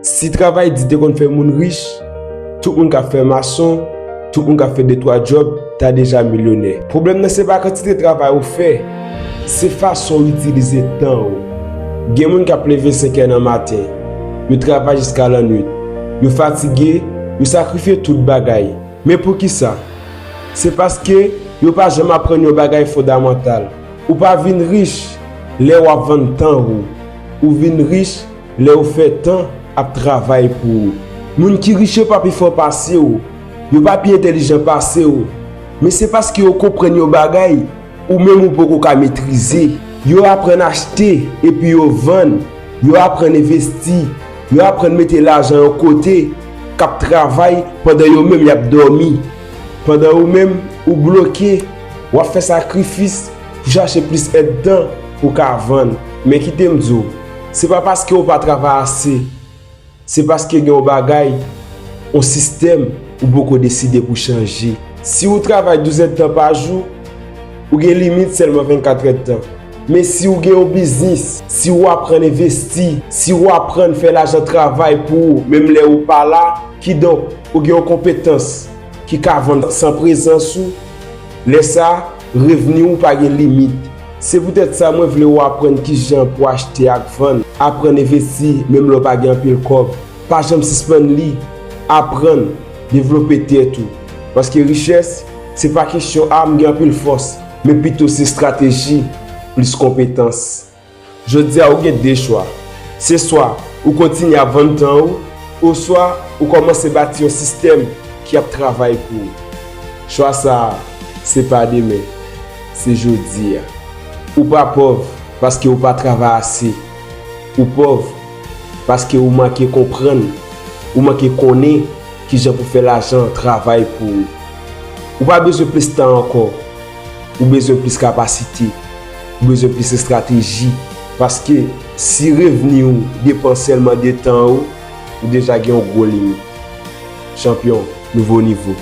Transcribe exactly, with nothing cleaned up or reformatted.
Si travay di te konn fè moun rich, tout moun k ap fè mason, tout moun k ap fè de twa djòb ta deja milyonè. Pwoblèm nan se pa kantite travay ou fè, se fason w itilize tan ou. Gen moun k ap leve senk è nan maten, yo travay jiska lannwit, yo fatige, yo sakrifye tout bagay. Men poukisa? Se paske yo pa janm aprann yon bagay fondamantal. Ou pa vin rich lè w ap vann tan ou. Ou vin rich lè w fè tan ap travay pou ou. Moun ki rich yo pa pi fò pase w. Yo pa pi entèlijan pase w. Men se paske yo konprann yon bagay ou menm ou poko ka metrize. Yo aprann achte epi yo vann. Yo aprann envesti. Yo aprann mete lajan yon kote k ap travay pandan yo menm y ap dòmi. Pandan ou menm, ou bloke, w ap fè sakrifis pou chache plis èdtan pou w ka vann. Men kite m di w, se pa paske w pa travay ase, se paske gen yon bagay, yon sistèm ou poko deside pou chanje. Si w travay douz èdtan pa jou, ou gen limit sèlman vennkat èdtan. Men si w gen yon biznis, si w aprann envesti, si w aprann fè lajan travay pou ou, menm lè ou pa la, kidonk, ou gen yon konpetans ki ka vann san prezans ou, lè sa, revni ou pa gen limit. Se poutèt sa mwen vle w aprann kijan pou achte ak vann, aprann envesti menm lè w pa gen anpil kòb. Pa janm sispann li, aprann, devlope tèt ou. Paske richès, se pa kesyon a m gen anpil fòs, men pito se estrateji, plis konpetans. Jodi a ou gen de chwa. Se swa ou kontinye ap vann tan ou, oswa ou kòmanse bati yon sistèm ki ap travay pou ou. Chwa sa a, se pa demen, se jodi a. Ou pa pòv paske ou pa travay ase. Ou pòv paske ou manke konprann, ou manke konnen kijan pou fè lajan travay pou ou. Ou pa bezwen plis tan ankò. Ou bezwen plis kapasite. Ou bezwen plis estrateji. Paske si revni ou depann sèlman de tan ou, ou deja gen yon gwo limit. Chanpyon, nouvo nivo.